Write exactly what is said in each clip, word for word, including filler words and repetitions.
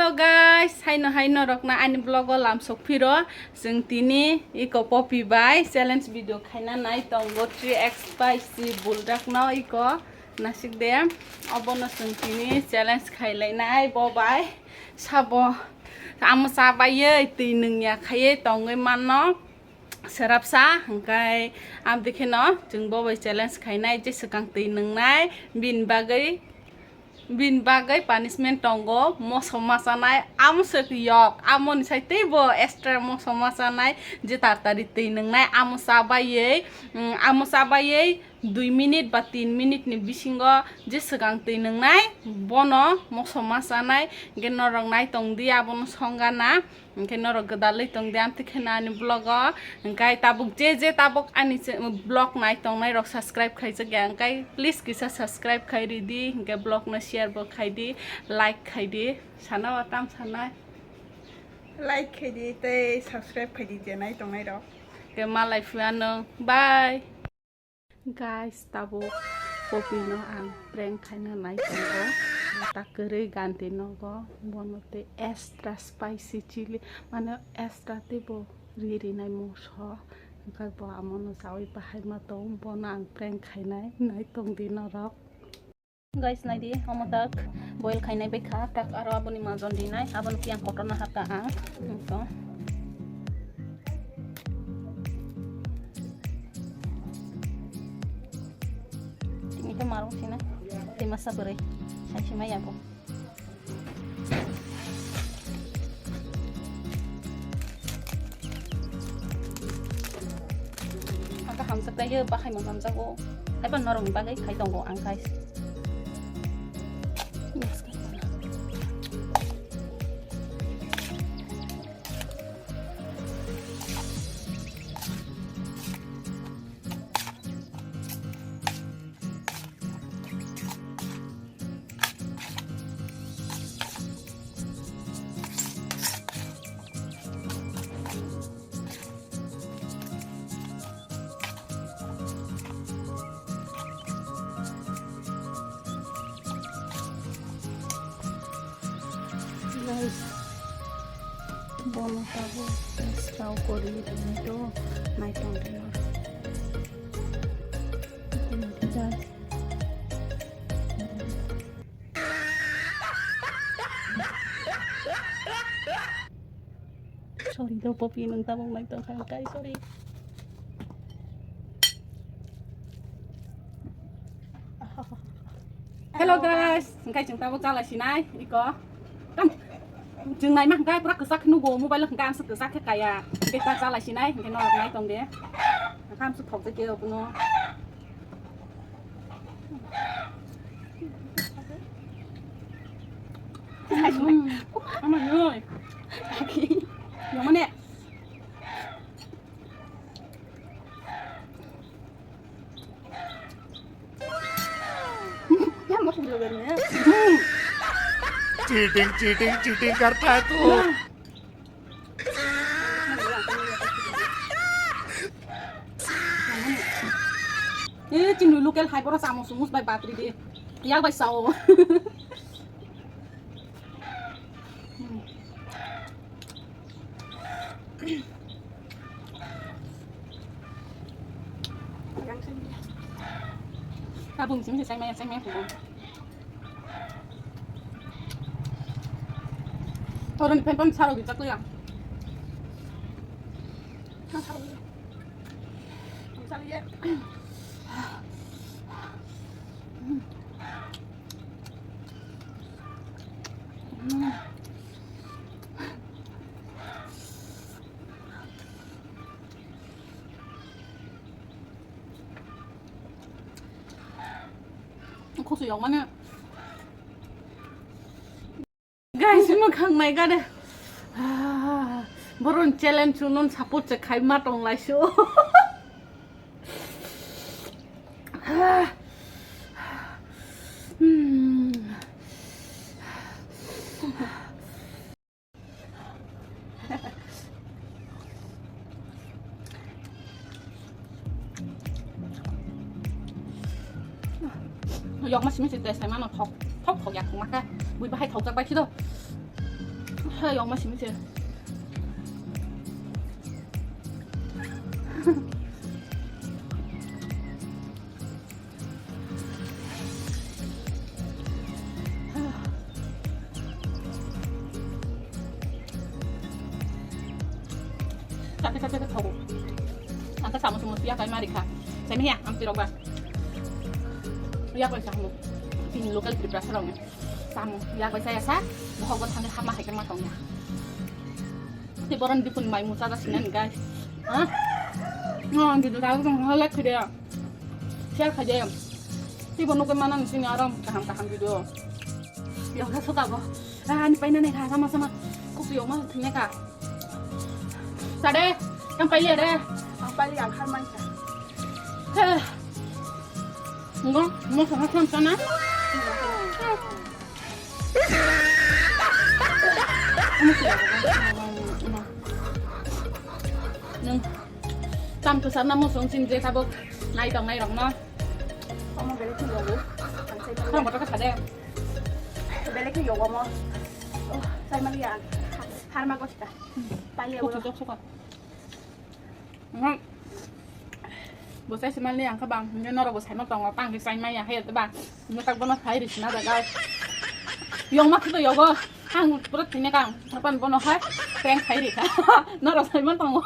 Hello guys, haino haino rokna ani vlog o lam sok phiro. Chwng tini iko Poppy bai challenge video khaina nai tongo three X spicy buldak no iko nasik de. Obono chwng tini challenge khailai nai bo bai sabo amo cha bai twi nungya khaiye tongwi manno. Serapsa, hingkai amtwi kheno chwng bo bai challenge khainai je swkang twi nwngnai, bini bagwi, bini bagwi punishment tongo, moso ma chanai, amo se yok, amoni sai teibo extra moso ma chanai, je tartari twi nwngnai, amo cha baiwi, mm, amo cha baiwi dui minute ba tin minute ni bisingo je swkang twi nwngnai, bono moso ma chanai, hingke norok nai tongdi, abono songana. Hingke norok gwdalwi tongdi, amtwi kheno ani vlog o. Hingke tabuk je je tabuk ani che-, vlog nai tongnai rok subscribe khaijak ya, hingke please kisa subscribe khai ridi, hingke vlog no share bo khaidi, like khaidi, sana o tam sana. Like khaidi tei subscribe khaidi je nai tongnai rok. Hingke malai phiyano, bye. Guys, tabuk Poppy no ang prank khaina nai tongo. Ta kwrwi ganti nogo, bono tei extra spicy chili, mane extra teibo ri rinai moso. Hwnkhe bo amono chawi bahai ma tong, bono ang prank khainai nai tongdi norok. Guys, naidi, omo tak boil khainai bai kha, tak aro aboni majon dinai, aboni phiya ang kotorna hapka ang. Ito. Tini khe marung sina, tei masa bwrwi, sai sima yago. Ang kaham sa tayo, bahai mo hamjago. Hai pa norong bagay, khai tongo ang khai. Guys, bono tabuk tei srao kori rinai to naitong rinai. Sorry do, Poppy, nwng tabuk naitong kha, kai, sorry. Hello guys, hingkai chwng tabuk chala sinai iko. Tam, chwng naima hingkai pura kwchak nugo, mobile hingkai amsa kwchak khe kaya. Hingkai ta chala sinai, hingkai norok nai tong de. Hingkai amsa thok de ke obono. Hmm. Ama noi. Yang mana? Yang mau sudah banyak. Cheating, cheating, cheating karta tu. Eh, chini local hai pora samo sumus bai batri di. Yak bai sao. Kabung sing sing mai sing mai. Orang pen pen saro gitu ya. Guys, mwkhang nai gade. Ah, boron challenge unon support se khai ma tong lai so. Ah. Hmm. Yok ma simi simi test mano thok thok thok yak ma ka bui bahai thok jak bai khido. Hai, yongma simi se. Kate kate kate thogo. Ang khe samung sumung ya kai mari kha. Semi ya, ang tirok ba. Ya kaisa hamo. Tini local Tripura sarong. Samung ya kaisa ya sa. Bohok bo thangwi hama hai khe ma tong ya. Tei boron dipun mai mucha da sinan guys. Ha? No, ang video da tong like khide. Share khide. Tei bo nugwi mana sini aram kaham kaham video. Yokha suka bo. Ah, ani paina ne kha sama sama. Kupi yoma thine ka. Sade, kan paile re. Ang paile ang khar mancha. Heh. Ngo, mo sa ha khon sana. Nung tam tu sarna mo song sim je tabok nai tong nai rok no. Omo belek ni yogo. Ang sai. Khang botok ka sade. Belek ni yogo mo. Oh, sai mali ya. Harma gosta. Paile. Kutu tok suka. Bo sai simal ni ang kha bang, hingke norok bo saima tongo, tang khe sai maya hai te ba, hingke tak bono sai ri sina da guys. Yong ma khe to yogo, ang pura thine kang, napan bono hai, prank khai ri kha. Norok saima tongo.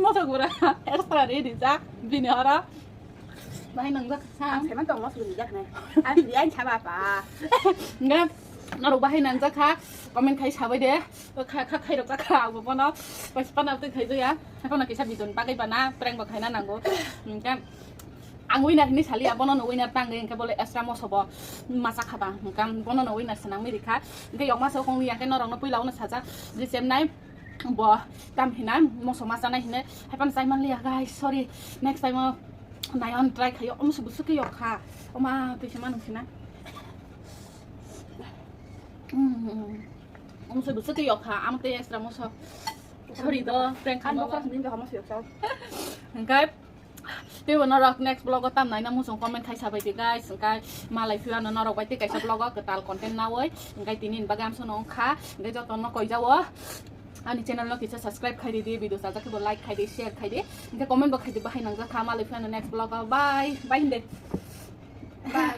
Moso gura, extra ri ri jak, bini horo. Bahai nang jak kha. Ang saima tongo, moso gura jak nai. Ang ri ang chaba pa. Hingke norok bahai nang jak kha, comment khai sabai de. Kha, kha, khairok kha, kha, abo bono paisa pana twi khai doya. Haphano kisa bidon bagwi bana prank bo khaina nango. Hingke ang winner hinwi sali, abono no winner tangwi, hingke bole extra moso bo masa khaba. Hingke bono no winner swnangwi rikha. Hingke yokma so kongwi, hingke norokno puila ono sajak je chemnai bo tam hina moso masa nai hine. Haphano chai manliya, guys, sorry. Next time o nayon try khayo. Omo se busu ke yokha. Oma twi se manung sina. Mm. Omo se busu twi yokha, amo tei extra moso. Sorry do, prank Ang khaima. Bokha sini do hamo siyok sao. Hingke teibo norok next vlog o tam naina muchung comment khai sabai di guys. Hingke malai phiya no norok bai tei kaisa vlog o kwtal content nawi. Hingke tini ni bagwi amsono wngkha. Hingke joto no koijao. Ani channel no kisa subscribe khai di, video sajak khe bo like khai di, share khai di. Hingke comment bo khai di, bahai nang jakha. Malai phiya no next vlog o. Bye. Bye hinde. Bye.